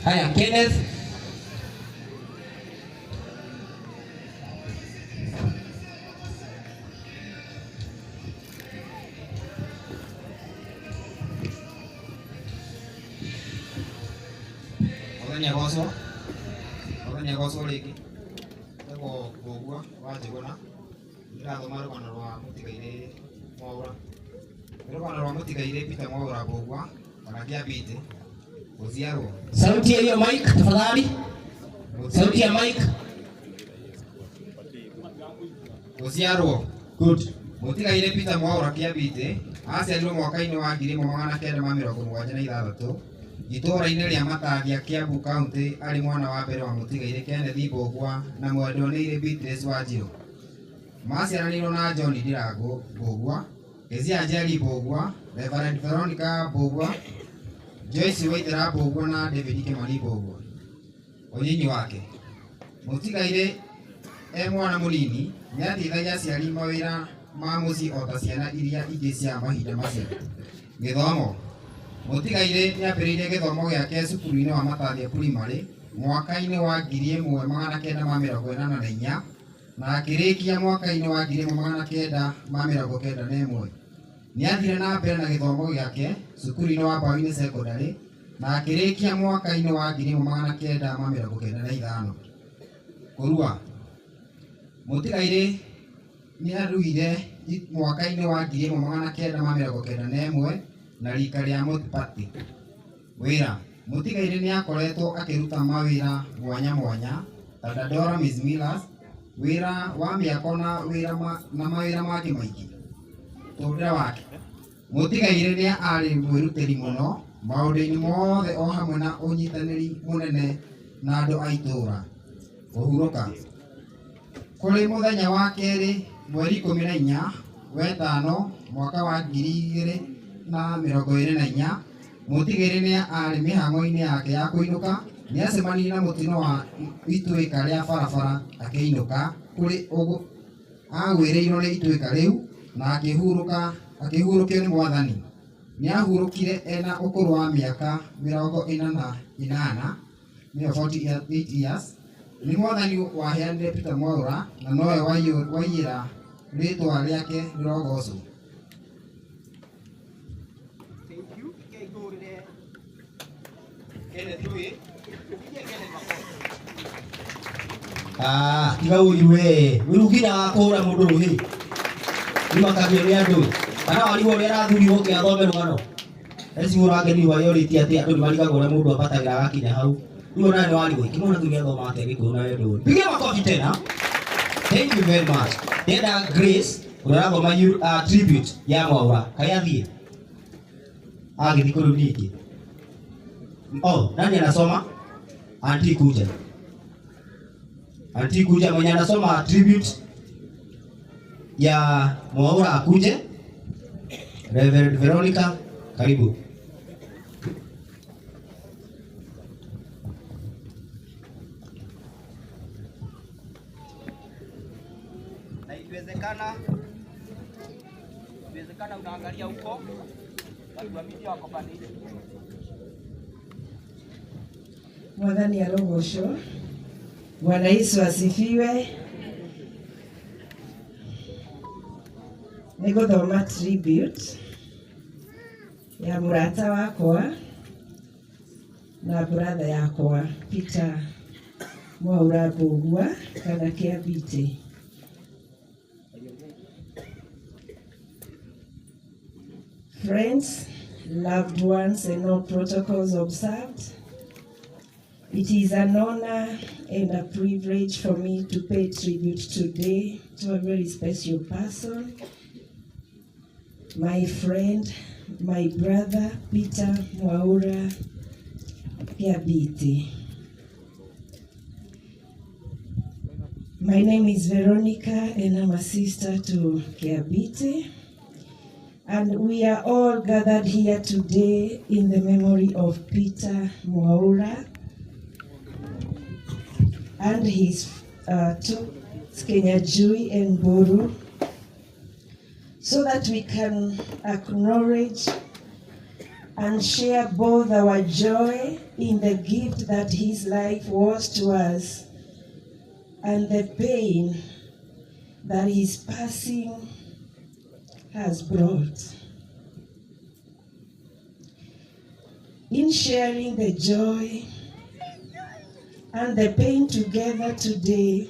Haya, Kenneth. Mũthenya gocwo, mũthenya gocwo rĩngĩ. Ndĩgwo Mbũgua wa Njũgũna. Ndĩrathoma rũgano rwa mũtigairĩ Mwaũra. Rũgano rwa mũtigairĩ Peter Mwaũra Mbũgua kana Kĩambĩtĩ gũciarwo. Sauti ya hiyo mic tafadhali. Sauti ya mic. Gũciarwo. Good. Mũtigairĩ Peter Mwaũra Kĩambĩtĩ aciarirwo mwaka-inĩ wa 1976 itũũra-inĩ rĩa Matathia, Kiambu County, arĩ mwana wa mbere wa mũtigairĩ Kenneth Mbũgua na mwendwa nĩ Beatrice Wanjiru. Maciaranĩirwo na John Ndirango Mbũgua, Kezia Njeri Mbũgua, Reverend Veronica Mbũgua, Joyce Waithera Mbũgua na David Kimani Mbũgua. Ũnyinyi wake. Mũtigairĩ e mwana mũnini nĩateithagia aciari mawĩra ma mũciĩ o ta ciana iria ingĩ cia mahinda macio. Gĩthomo. Mũtigairĩ nĩambĩrĩirie gĩthomo gĩake cukuru-inĩ wa Matathia Primary mwaka-inĩ wa 1984 na akĩrĩkia mwaka-inĩ wa 1991. Nĩathire na mbere na gĩthomo gĩake cukuru-inĩ wa Mbaũ-inĩ Secondary na akĩrĩkia mwaka-inĩ wa 1995. Kũrua. Mũtigairĩ nĩaruire mwaka-inĩ wa 1991 na rika rĩa Multiparty. Wĩra. Mũtigairĩ nĩakoretwo akĩruta mawĩra mwanya mwanya ta Dandora Miss Millers, wĩra wa mĩako na wĩra na mawĩra mangĩ maingĩ. Mũtũrĩre wake. Mũtigairĩ nĩ arĩ mwĩrutĩri mũno maũndũ-inĩ mothe o hamwe na ũnyitanĩri mũnene na andũ a itũũra. Kũhurũka. Kũrĩ mũthenya wa kerĩ mweri 14 wetano mwaka wa 2024 mũtigairĩ nĩ arĩ mĩhang'o-inĩ yake ya kũinũka nĩacemanirie na mũtino wa ituĩka rĩa barabara akĩinũka kũrĩ agwĩrĩirwo nĩ ituĩka rĩu na akĩhurũkio nĩ Mwathani. Nĩahurũkire ena ũkũrũ wa mĩaka 48, nĩyo 48 years. Nĩ Mwathani waheanire Peter Mwaũra na nowe waiyĩra rĩtwa rĩake rĩrogocwo. Thank you. Kĩngũrĩre Kenneth Louis. Pigia Kenneth makofi. Ah, tiga ũiru we. Ũiru nginya wa kũhũra mũndũ rũhĩ. Nĩmakagio nĩ andũ. Kana warigwo ũrĩa arathurirwo ũke athome rũgano. Eci ũrangeni wa yorĩtie atĩ andũ nĩmarigagwo ũrĩa mũndũ ambatagĩra agakinya hau. Rĩu ona nĩ warigwo ikĩmona tu nĩathoma atĩa Gĩkũyũ na wendo ũyũ. Pigia makofi tena. Thank you very much. Ndĩrenda Grace ũrĩa ũrathoma tribute ya Mwaũra. Kaĩ athiĩ? Agĩthiĩ kũrĩ ningĩ. Oh, nani anasoma? Auntie kuja. Auntie kuja mwenye anasoma tribute ya Mwaũra akuje. Reverend Veronica, karibu. Na ikiwezekana unaangalia huko watu wa media wako pande ile. Mwathani arogocwo. Bwana Yesu asifiwe. Nĩngũthoma tribute ya mũrata wakwa na brother yakwa Peter Mwaũra Mbũgua kana Kĩambĩtĩ. Friends, loved ones, and all protocols observed. It is an honor and a privilege for me to pay tribute today to a very special person, my friend, my brother, Peter Mwaura Kiabiti. My name is Veronica and I'm a sister to Kiabiti. And we are all gathered here today in the memory of Peter Mwaura and his two Kenya Jui and Boru, so that we can acknowledge and share both our joy in the gift that his life was to us and the pain that his passing has brought. In sharing the joy and the pain together today,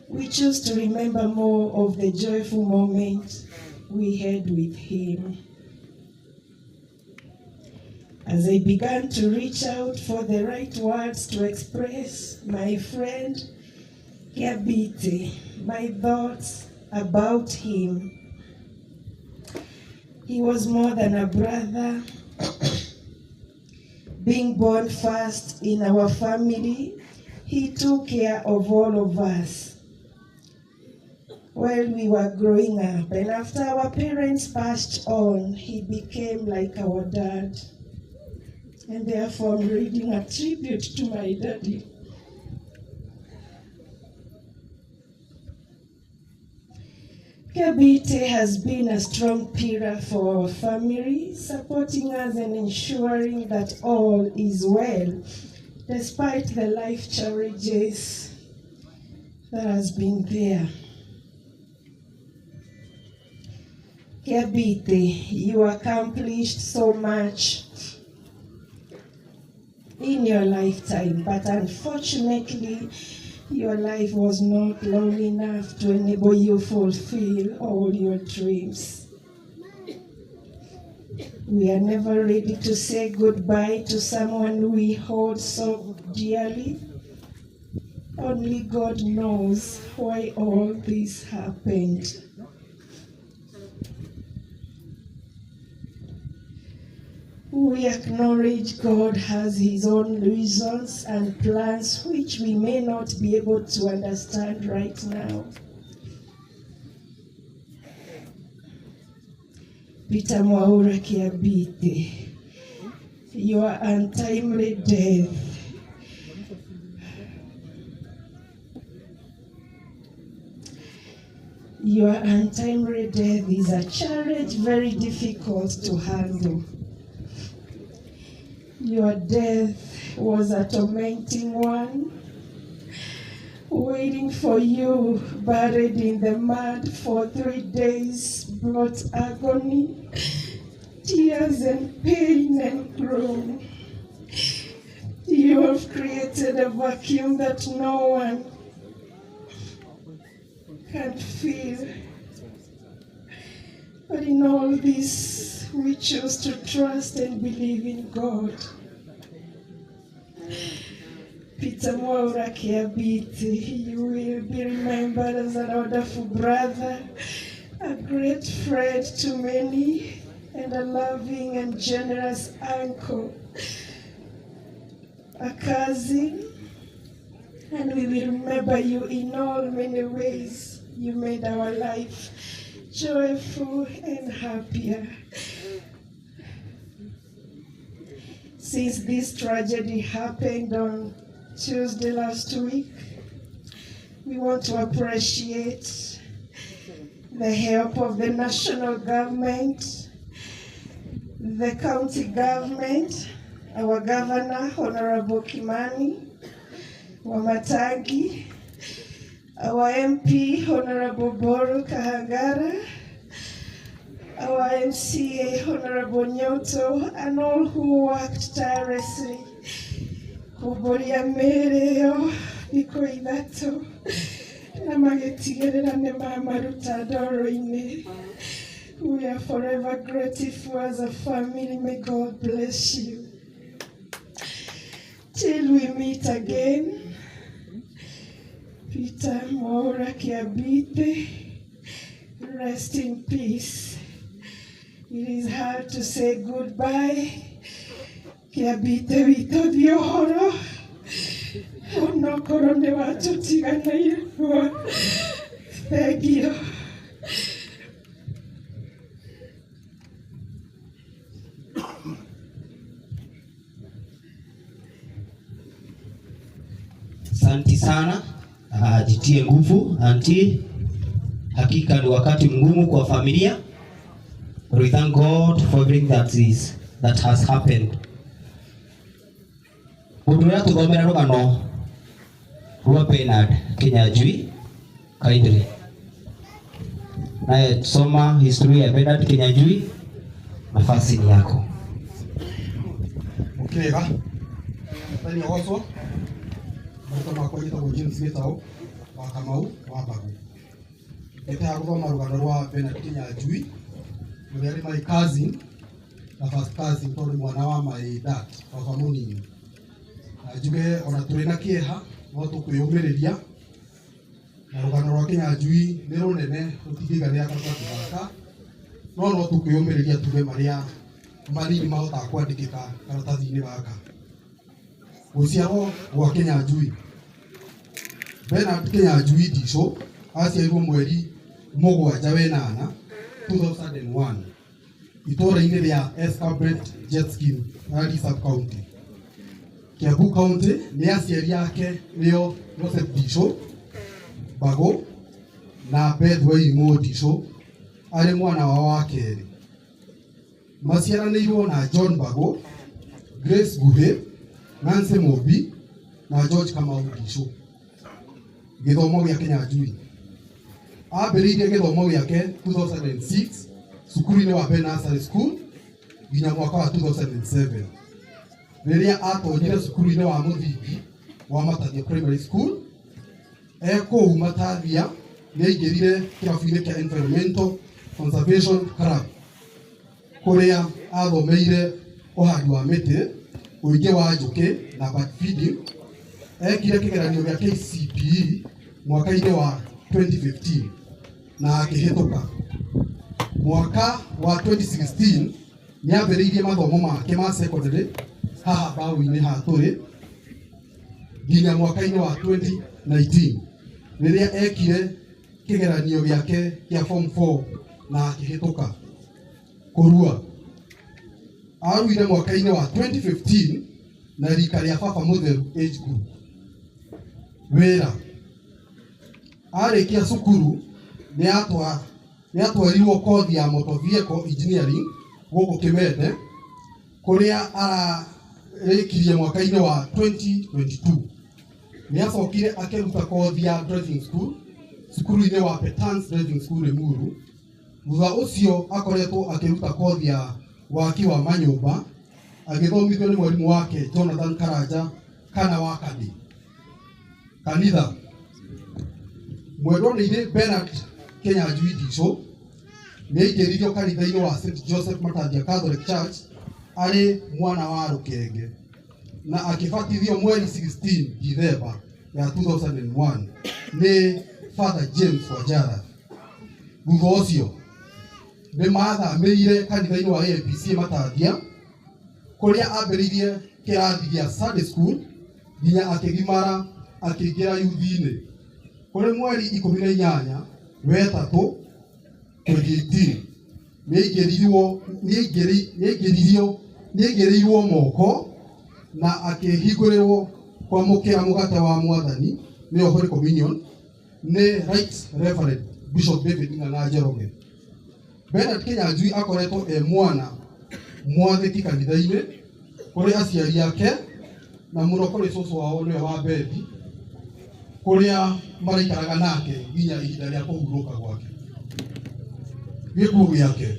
we choose to remember more of the joyful moment we had with him. As I began to reach out for the right words to express my friend Kiabiti, my thoughts about him, he was more than a brother. Being born first in our family, he took care of all of us while we were growing up. And after our parents passed on, he became like our dad. And therefore, I'm reading a tribute to my daddy. Kiabiti has been a strong pillar for our family, supporting us and ensuring that all is well, despite the life challenges that has been there. Kiabiti, you accomplished so much in your lifetime, but unfortunately, your life was not long enough to enable you fulfill all your dreams. We are never ready to say goodbye to someone we hold so dearly. Only God knows why all this happened. We acknowledge God has his own reasons and plans which we may not be able to understand right now. Peter Mwaura Kiabiti, your untimely death Your untimely death is a challenge very difficult to handle. Your death was a tormenting one, waiting for you, buried in the mud for 3 days, brought agony, tears and pain and groan. You have created a vacuum that no one can feel. But in all this, we choose to trust and believe in God. Peter Mwaura Kiabiti, you will be remembered as an wonderful brother, a great friend to many, and a loving and generous uncle, a cousin, and we will remember you in all many ways. You made our life joyful and happier. Since this tragedy happened on Tuesday last week, we want to appreciate the help of the national government, the county government, our governor, Honorable Kimani Wamatangi, our MP, Honorable Boru Kahangara, our MCA, Honorable Nyoto, and all who worked tirelessly. Kuboria mereo, thikũ ithatũ, na magĩtigĩrĩra nĩ mamaruta ndoro-inĩ. We are forever grateful as a family. May God bless you. Till we meet again, Peter Mwaura Kiabiti, rest in peace. It is hard to say goodbye. Kiabiti witũ thiĩ ũhoro, onokorwo nĩ watũtiganĩirwo. Thank you. Asante sana. Jitie nguvu auntie. Hakika ni wakati mgumu kwa familia. We thank God for everything that is that has happened. Mũndũ ũrĩa tũthomera rũgano rwa Bernard Kinyanjui, kindly. Naye soma historia ya Bernard Kinyanjui, nafasi ni yako. Mukirega Mwathani agocwo. Marĩtwa makwa njĩtagwo James Gĩtaũ wa Kamau wa Mbagu. Ndĩte gũthoma rũgano rwa Bernard Kinyanjui, ũrĩa nĩ my cousin na first cousin, tondũ nĩ mwana wa my dad, baba mũnini. Na njuge ona tũrĩ na kĩeha no tũkwĩyũmĩrĩria, na rũgano rwa Kinyanjui nĩ rũnene, rũtingĩiganĩra karatathi gaka, no tũkwĩyũmĩrĩria tuge marĩa manini mahotaga kwandĩkĩka karatathi-inĩ gaka. Gũciarwo gwa Kinyanjui. Bernard Kinyanjui Ndichũ aciarirwo mweri 7 wenana 2001 itũũra-inĩ rĩa Escabret Jetskin, Nyali sub-county, Kiambu County. Nĩ aciari ake nĩo Joseph Ndichũ Mbagũ na Beth Wairimu Ndichũ, arĩ mwana wao wa kerĩ. Maciaranĩirwo na John Mbagũ, Grace Nguhĩ, Nancy Mũmbi na George Kamau Ndichũ. Gĩthomo gĩa Kinyanjui. Ambĩrĩirie gĩthomo gĩake 2006 cukuru-inĩ wa Ben Nursery School nginya mwaka wa 2007, rĩrĩa atonyire cukuru-inĩ wa mũthingi wa Matathia Primary School. E kũu Matathia nĩ aingĩrire kĩrabu-inĩ kĩa Environmental Conservation Club, kũrĩa athomeire ũhandi wa mĩtĩ, ũingĩ wa njũkĩ na bird feeding. Ekire kĩgeranio gĩa KCPE mwaka-inĩ wa 2015 na akĩhĩtũka. Mwaka wa 2016 nĩ ambĩrĩirie mathomo make ma secondary haha mbaũ-inĩ haha tũrĩ, nginya mwaka-inĩ wa 2019, rĩrĩa ekire kĩgeranio gĩake kĩa form 4 na akĩhĩtũka. Kũrua, aruire mwaka-inĩ wa 2015 na rika rĩa baba mũtheru age group. Wĩra. Arĩkia cukuru nĩ atwarirwo kothi ya motor vehicle engineering gũkũ Kimende, kũrĩa ararĩkirie mwaka-inĩ wa 2022. Nĩ acokire akĩruta kothi ya driving school cukuru-inĩ wa Petans Driving School, Limuru. Thutha ũcio akoretwo akĩruta kothi ya waki wa manyũmba, agĩthomithio nĩ mwarimũ wake Jonathan Karanja kana wa Kandi. Kanitha. Mwendwa nĩ Bernard Kinyanjui Ndichũ nĩ aingĩririo kanitha-inĩ wa St Joseph Matathia Catholic Church arĩ mwana wa rũkenge, na akĩbatithio mweri 16 Dithemba ya 2001 nĩ Father James Wanjara. Thutha ũcio nĩ mathamĩire kanitha-inĩ wa APC Matathia, kũrĩa ambĩrĩirie kĩrathi gĩa Sunday school nginya akĩgimara akĩingĩra youth-inĩ. Kũrĩ mweri 18 wetatũ 2018 nĩ aingĩrĩirwo moko na akĩhingũrĩrwo kwamũkĩra mũgate wa Mwathani, nĩyo Holy Communion, nĩ Right Reverend Bishop David Ng'ang'a Njoroge. Bernard Kinyanjui akoretwo e mwana mwathĩki kanitha-inĩ kũrĩ aciari ake na mũno kũrĩ cũcũ wao, nĩwe wa Bethi, kũrĩa maraikaraga nake nginya ihinda rĩa kũhurũka gwake. Gĩkuũ gĩake.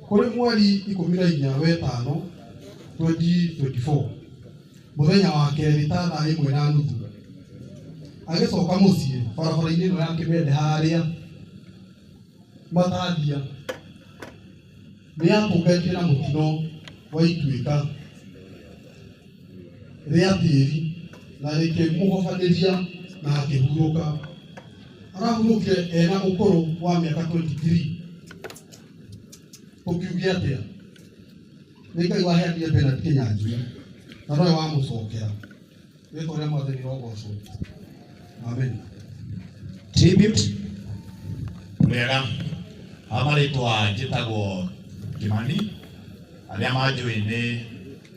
Kũrĩ mweri 14 wetano 2024, mũthenya wa kerĩ, ta thaa 1:30, agĩcoka mũciĩ barabara-inĩ ĩno ya Kimende harĩa Matathia, nĩ atũnganire na mũtino wa ituĩka rĩa tĩri na rĩkĩmũhobanĩria na akĩhurũka. Arahurũkire ena ũkũrũ wa mĩaka 23. Tũkiuge atĩa? Nĩ Ngai waheanire Bernard Kinyanjui na nowe wamũcokera. Rĩtwa rĩa Mwathani rĩrogocwo. Amen. Tribute. Wega, ha marĩtwa njĩtagwo Kimani. Arĩa manjũĩ nĩ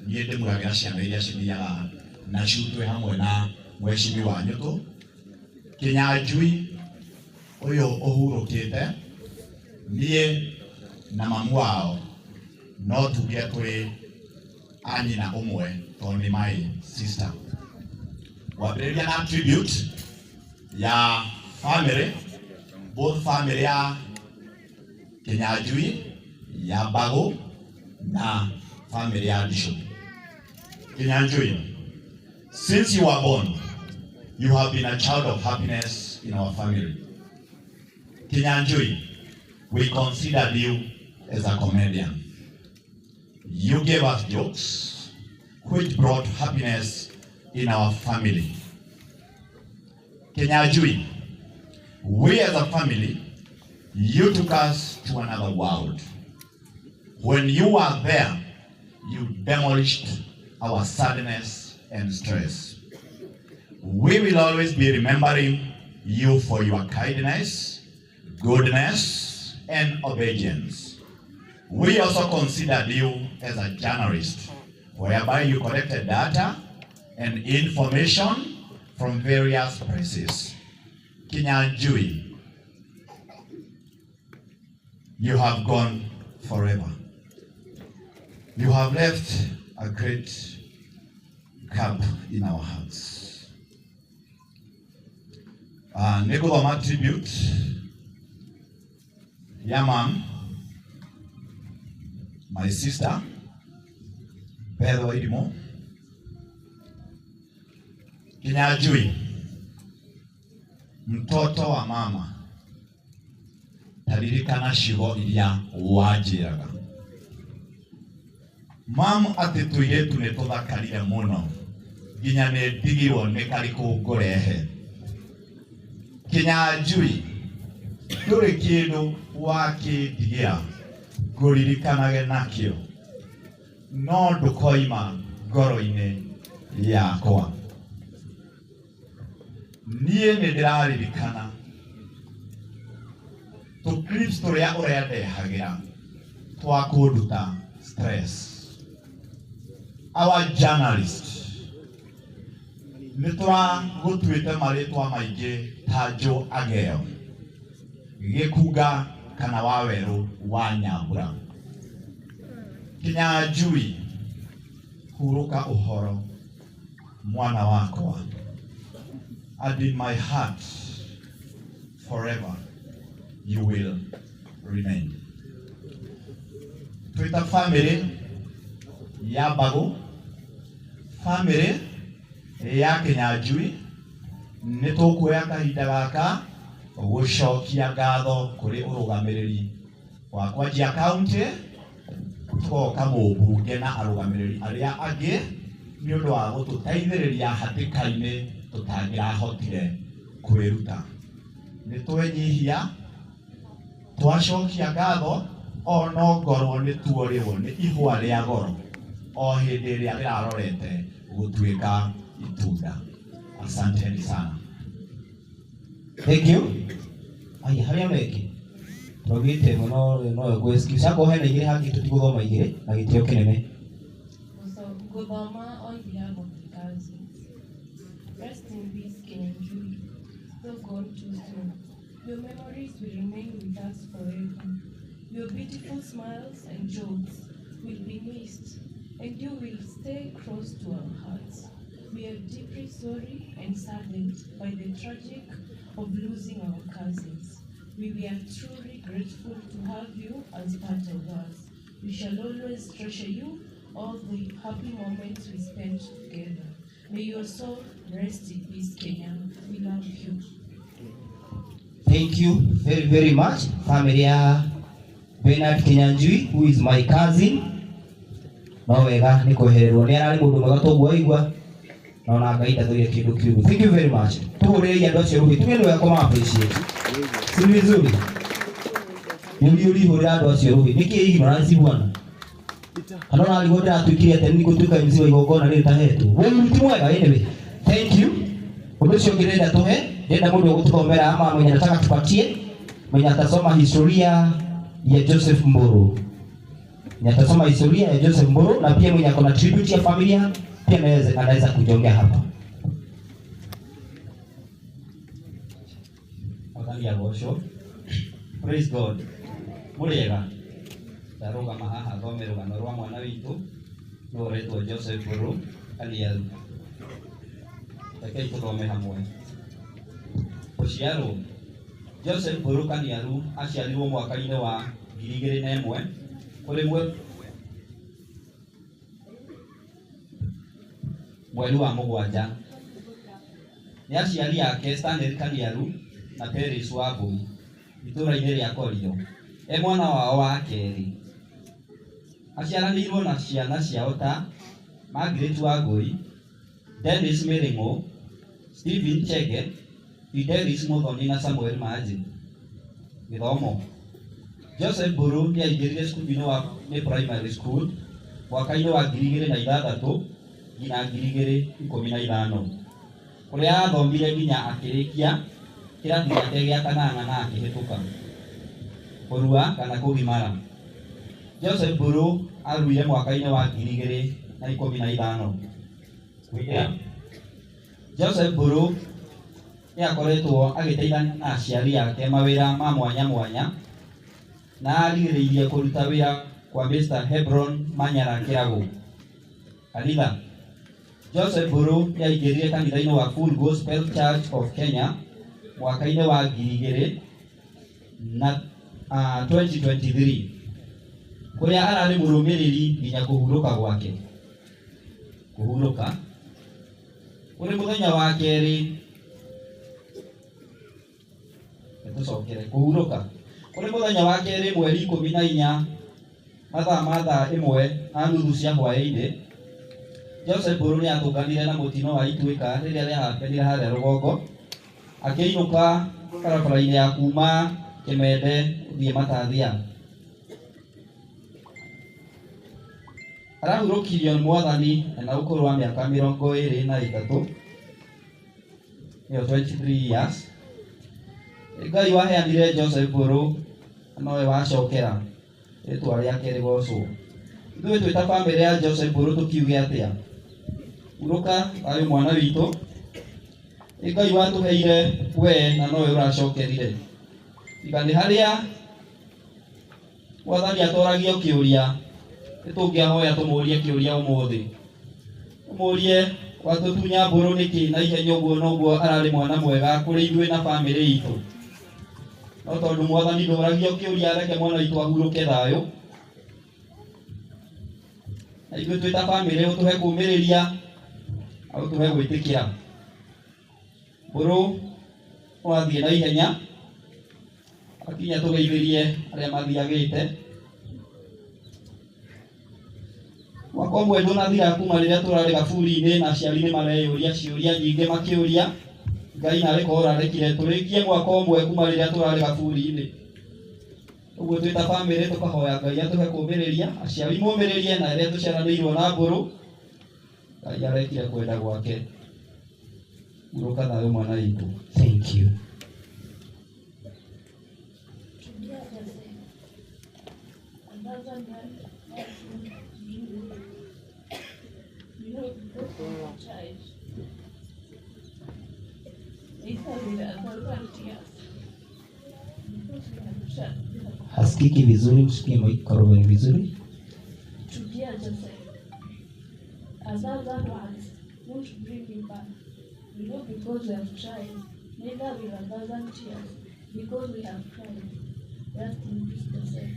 niĩ ndĩmugagĩra ciana iria cithiaga na twĩ hamwe na mheshimiwa Nyũtũ. Kinyanjui ũyũ ũhurũkĩte, niĩ na mamu wao No tuge tũrĩ a nyina ũmwe tondũ nĩ my sister. Wambĩrĩria na tribute ya family, both family ya Kinyanjui, ya Mbagu na family ya Ndicũ. Kinyanjui, since you were born, you have been a child of happiness in our family. Kinyanjui, we considered you as a comedian. You gave us jokes, which brought happiness in our family. Kinyanjui, we as a family, you took us to another world. When you were there, you demolished our sadness and stress. We will always be remembering you for your kindness, goodness, and obedience. We also considered you as a journalist, whereby you collected data and information from various places. Kinyanjui, you have gone forever. You have left a great gap in our hearts. Nĩngũthoma tribute ya mam, my sister, Beth Wairimu. Kinyanjui, mtoto wa mama, taririkana ciugo iria wanjĩraga. Mam, atĩ tũirĩtu nĩ tũthakarire mũno nginya nĩ ndigirwo nĩ karĩkũ ngũrehe. Kinyanjui, ndũrĩ kĩndũ wakĩndigĩra ngũririkanage nakĩo, no ndũkoima ngoro-inĩ yakwa. Niĩ nĩ ndĩraririkana tũ clips tũrĩa ũrendehagĩra twa kũnduta stress. Our journalist, nĩ tũragũtuĩte marĩtwa maingĩ ta Joe Ageo, Gĩkunga kana Wawerũ wa Nyambura. Kinyanjui, hurũka ũhoro mwana wakwa, and in my heart forever you will remain. Twĩta family ya Mbagu, family ya Kinyanjui, nĩ tũkuoya kahinda gaka gũcokia ngatho kũrĩ ũrũgamĩrĩri wa Kwanjia County, tũgoka mũmbunge na arũgamĩrĩri arĩa angĩ nĩ ũndũ wa gũtũteithĩrĩria hatĩka-inĩ tũtangĩrahotire kwĩruta. Nĩ twenyihia, twacokia ngatho ono ngorwo nĩ tuorĩrwo nĩ ihũa rĩa goro o hĩndĩ ĩrĩa rĩrarorete gũtuĩka itunda. Asanteni sana. Thank you. Aya, harĩa meki tũraugĩte mũno no ngũ excuse akorwo hena igĩrĩ hangĩ tũtigũthoma igĩrĩ na gĩtĩo kĩnene. Gũthoma on behalf of the cousins. Rest in peace, Kinyanjui. Though gone too soon, your memories will remain with us forever. Your beautiful smiles and jokes will be missed, and you will stay close to our hearts. We are deeply sorry and saddened by the tragic of losing our cousins. We are truly grateful to have you as part of us. We shall always treasure you, all the happy moments we spent together. May your soul rest in peace, Kenya. We love you. Thank you very, very much, family ya Bernard Kinyanjui, who is my cousin. No wega nĩ kwehererwo nĩ ararĩ mũndũ mwega toguo waigua na ona Ngai ndathũire kĩndũ kĩũru. Thank you very much. Tũhũrĩrĩrie andũ acio rũhĩ, tuge nĩ wega kũma appreciate. Si vizuri? Yuri yuri hũrĩra andũ acio rũhĩ. Nĩkĩ ignorance bwana? Kana ũrarigwo ndĩratuĩkire atĩ nĩ gũtuĩka MC wa igongona rĩrĩ tahetwo. Wewe ti mwega anyway. Thank you. Ũndũ ũcio ũngĩ ndĩrenda tũhe, ndĩrenda mũndũ ũgũtũthomera ama mwenye nataka tupatie, mwenye atasoma historia ya Joseph Mburu. Mwenye atasoma historia ya Joseph Mburu na pia mwenye akona tribute ya familia pia anaweza kujongea hapa. Angalia gosho. Praise God. Muriega. Ndarũgama haha thome rũgano rwa mwana witũ nĩ ũretwo Joseph Mburu Kaniaru. Rekei tũthome hamwe. Gũciarwo. Joseph Mburu Kaniaru aciarirwo mwaka-inĩ wa 2001 kũrĩ mweri wa 7. Nĩ aciari ake Stanley Kaniaru na Peris Wambui itũũra-inĩ rĩa Korio. E mwana wao wa kerĩ. Aciaranĩirwo na ciana ciao ta Margaret Wangui, Dennis Miring'o, Stephen Chege, Fidelis Muthoni na Samuel Manji. Gĩthomo. Joseph Mburu nĩ aingĩrire cukuru-inĩ wa nĩ primary school mwaka-inĩ wa 2006 nginya 2015 kũrĩa athomire nginya akĩrĩkia kĩrathi gĩake gĩa kanana na akĩhĩtũka. Kũrua kana kũgimara. Joseph Mburu aruire mwaka-inĩ wa 2015. Joseph Mburu nĩ akoretwo agĩteithania na aciari ake mawĩra ma mwanya mwanya na arigĩrĩirie kũruta wĩra kwa Mr. Hebron Manyara Kĩrago. Kanitha. Joseph Mburu nĩ aingĩrire kanitha-inĩ wa Full Gospel Church of Kenya mwaka-inĩ wa 2023 kũrĩa ararĩ mũrũmĩrĩri nginya kũhurũka gwake. Kũhurũka kũrĩ mũthenya wa kerĩ tũcokere kũhurũka kũrĩ mũthenya wa kerĩ mweri 14 mathaa ma thaa 1:30 cia hwaĩ-inĩ. Joseph Mburu nĩ atũnganire na mũtino wa Ituĩka rĩrĩa rĩahakanire harĩa rũgongo akĩinũka barabara-inĩ ya kuma Kĩmende gũthiĩ Matathia. Arahurũkirio nĩ Mwathani ena ũkũrũ wa mĩaka 23, nĩyo 23 years. Ngai waheanire Joseph Mburu nowe wacokera rĩtwa rĩake rĩgocwo. Ithuĩ twĩ ta bamĩrĩ ya Joseph Mburu tũkiuge atĩa? Hurũka thayũ mwana witũ. Ngai watũheire we na nowe ũracokerire. Tiga nĩ harĩa Mwathani atũragio kĩũria nĩtũngĩahoya tũmũrie kĩũria ũmũthĩ. Tũmũrie watũtunya Mburu nĩkĩ na ihenya ũguo noguo ararĩ mwana mwega kũrĩ ithuĩ na bamĩrĩ itũ. No tondũ Mwathani ndũragio kĩũria reke mwana witũ ahurũke thayũ. Na ithuĩ twĩ ta bamĩrĩ ũtũhe kũũmĩrĩria na ũtũhe gwĩtĩkĩra. Mburu wathiĩ na ihenya akinya tũgeithĩrie arĩa mathiagĩte. Mwaka ũmwe ndũnathira kuma rĩrĩa tũrarĩ gaburi-inĩ na aciari nĩ mareyũria ciũria nyingĩ makĩũria Ngai narĩ korwo ũrarekire tũrĩkie mwaka ũmwe kuma rĩrĩa tũrarĩ gaburi-inĩ. Ũguo twĩ ta bamĩrĩ tũkahoya Ngai atũhe kũũmĩrĩria, aciari mũmĩrĩrie na arĩa tũciaranĩirwo na Mburu Ngai arekire kwenda gwake. Hurũka thayũ mwana witũ. Thank you. Hasikiki vizuri, msikie microphone vizuri. To dear Joseph, a thousand words won't bring you back. We know because we have tried, neither will a thousand tears, because we have cried. Rest in peace, Joseph.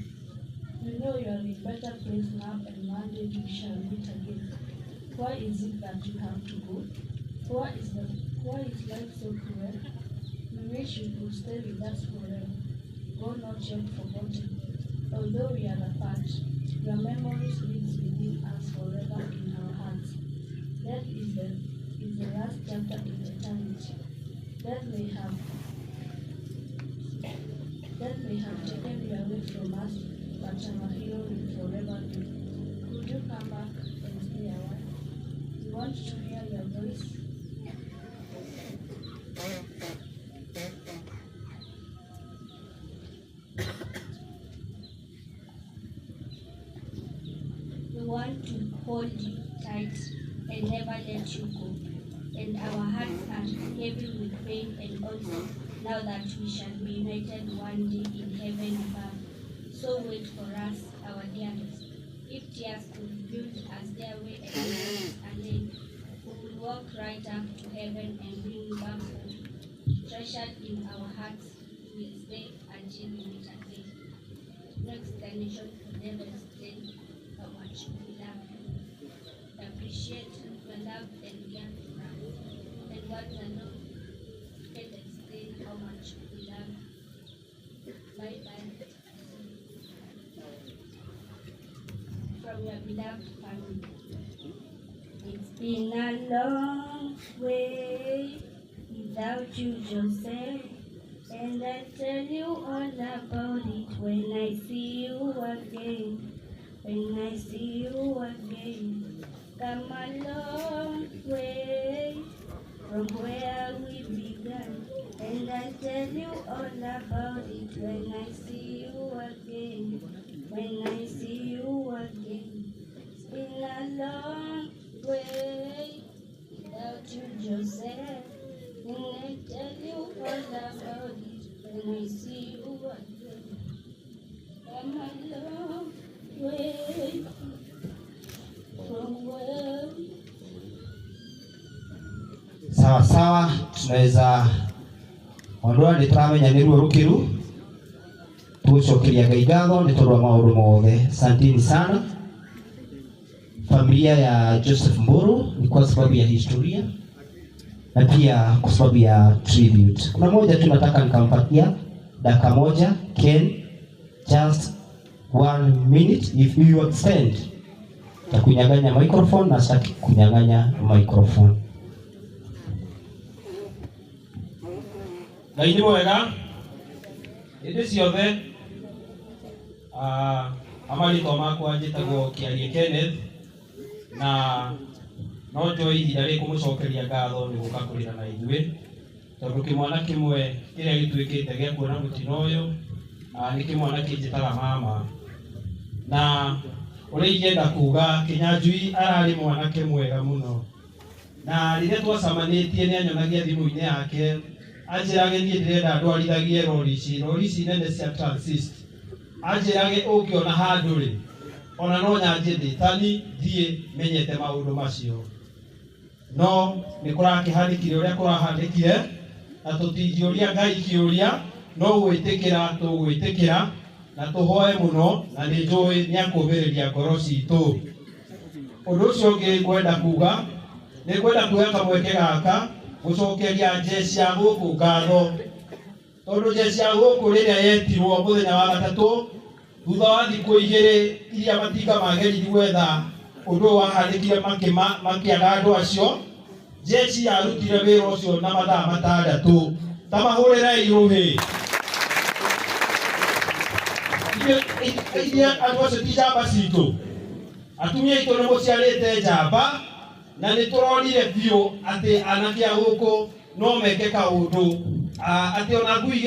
We know you are in better place now, and one day we shall meet again. Why is it that you have to go? Why is life so cruel? We wish you could stay with us forever. Go not yet forgotten. Although we are apart, your memories lives within us forever in our hearts. Death is the last chapter in eternity. Death may have taken you away from us, but our hero will forever be. Could you come back and stay a while? We want to hear your voice. We want to hold you tight and never let you go. And our hearts are heavy with pain, and also now that we shall be united one day in heaven above. So wait for us, our dearest. If tears could build a stairway and memories a lane, we will walk right up to heaven and bring you back home. Treasured in our hearts, we will stay until we meet again. No explanation could ever explain how much we love you. We appreciate your love and care for us. And words alone can't explain how much we love you. Bye bye. From your beloved family. It's been a long way without you, Joseph. And I'll tell you all about it when I see you again. When I see you again. Come a long way from where we began. And I'll tell you all about it when I see you again. When I see you again. It's been a long way without you, Joseph. And I tell you all about it when I see you again. Come a long way from where we Sawa sawa, tunaweza ondoa nĩ tũramenya nĩ ruo rũkĩru tũgũcokeria Ngai ngatho nĩ tondũ wa maũndũ mothe. Asanteni sana familia ya Joseph Mburu, ni kwa sababu ya historia na pia kwa sababu ya tribute. Kuna moja tu nataka nikampatia dakika moja, Ken, just one minute if you extend takunyang'anya microphone na sitaki kunyang'anya microphone. Ngai nĩ mwega hĩndĩ ciothe. Amarĩtwa makwa njĩtagwo Kĩarie Kenneth na no njoe ihinda rĩrĩ kũmũcokeria ngatho nĩ gũka kũrĩra na ithuĩ tondũ kĩmwana kĩmwe kĩrĩa gĩtuĩkĩte gĩa kuona mũtino ũyũ nĩ kĩmwana kĩnjĩtaga mama na ũrĩa ingĩenda kuga Kĩnyanjui ararĩ mwanake mwega mũno na rĩrĩa twacamanĩtie nĩ anyonagia thimũ-inĩ yake anjĩrage niĩ ndĩrenda ndwarithagie rori ici rori ici nene cia transit anjĩrage ũngĩona handũ rĩ ona no nyanjie ndĩtani thiĩ menyete maũndũ macio no nĩ kũrakĩhanĩkire ũrĩa kũrahanĩkire na tũtingĩũria Ngai kĩũria no gwĩtĩkĩra tũgwĩtĩkĩra na tũhoe mũno na nĩ njũĩ nĩ akũmĩrĩria ngoro citũ. Ũndũ ũcio ũngĩ ngwenda kuga nĩ ngwenda kuoya kamweke gaka gũcokeria jeshi ya gũkũ ngatho tondũ jeshi ya gũkũ rĩrĩa yetirwo mũthenya wa gatatũ thutha wa thikũ igĩrĩ iria matinga mageririe gwetha ũndũ ũyũ wahanĩkire makĩaga andũ acio jeshi yarutire wĩra ũcio na mathaa matandatũ ta mahũrĩrei rũhĩ. Ithuĩ andũ acio ti njamba citũ atumia aitũ nĩ mũciarĩte njamba na nĩ tũronire biũ atĩ anake a gũkũ no meke kaũndũ atĩ ona ngui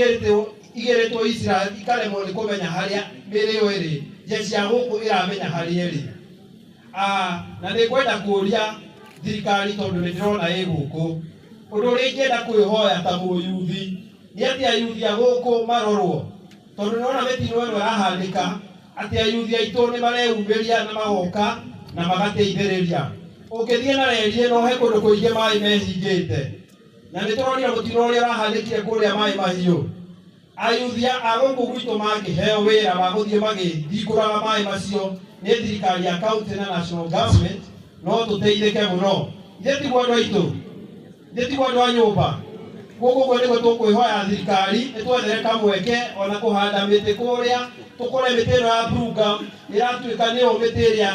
igĩrĩtwo Israel ikaremwo nĩ kũmenya harĩa mĩrĩ ĩyo ĩrĩ jeshi ya gũkũ ĩramenya harĩa ĩrĩ. Na nĩ ngwenda kũũria thirikari tondũ nĩ ndĩrona ĩ gũkũ ũndũ ũrĩa ingĩenda kwĩhoya ta mũyuthi nĩ atĩ ayuthi a gũkũ marorwo tondũ nĩrona mĩtino ĩno ĩrahanĩka atĩ ayuthi aitũ nĩ mareyumĩria na magoka na magateithĩrĩria. Ũngĩthiĩ na reri ĩno he kũndũ kũingĩ maĩ mehingĩte na nĩ tũronire mũtino ũrĩa ũrahanĩkire kũrĩa maĩ mahiũ. Ayuthi a gũkũ gwitũ mangĩheo wĩra wa gũthiĩ magĩhingũraga maĩ macio nĩ thirikari ya county na national government no tũteithĩke mũno. Ithuĩ tiguo andũ aitũ, ithuĩ tiguo andũ a nyũmba. Gũkũ ũguo nĩguo tũkwĩhoya thirikari ĩtwethere kamweke ona kũhanda mĩtĩ kũrĩa tũkore mĩtĩ ĩno ya bluegum ĩratuĩka nĩyo mĩtĩ ĩrĩa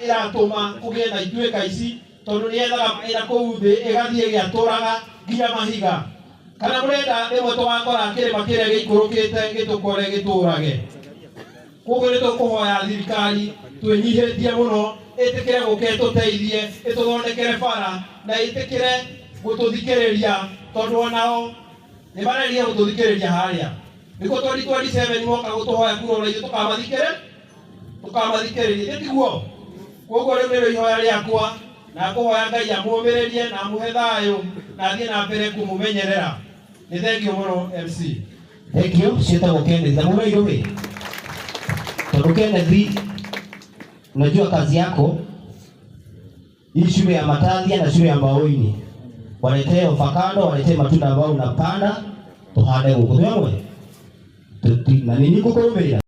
ĩratũma kũgĩe na ituĩka ici tondũ nĩ yethaga maĩ na kũu thĩ ĩgathiĩ ĩgĩatũraga nginya mahiga. Kana mũrenda rĩmwe tũgakora kĩrĩma kĩrĩa gĩikũrũkĩte gĩtũkore gĩtũrage. Koguo nĩ tũkũhoya thirikari twĩnyihĩtie mũno ĩtĩkĩre gũka ĩtũteithie ĩtũthondekere bara na ĩtĩkĩre gũtũthikĩrĩria tondũ onao nĩ mareria gũtũthikĩrĩria harĩa nĩkuo 2027 moka gũtũhoya kura ona ithuĩ tũkamathikĩrĩria ĩ tiguo. Koguo rĩu nĩrĩo ihoya rĩakwa na ngũhoya Ngai amũũmĩrĩrie na amũhe thayũ na athiĩ na mbere kũmũmenyerera. Nĩ thengiũ mũno MC. Thank you. Ciĩtagwo Kenneth. Tamũrei rũhĩ. Tondu Kenneth, unajua kazi yako hii shule ya Matathia na shule ya Mbaoini, waletee avocado, waletee matunda ambayo unapanda tuhande guku twamwe na nini ngukurumirira.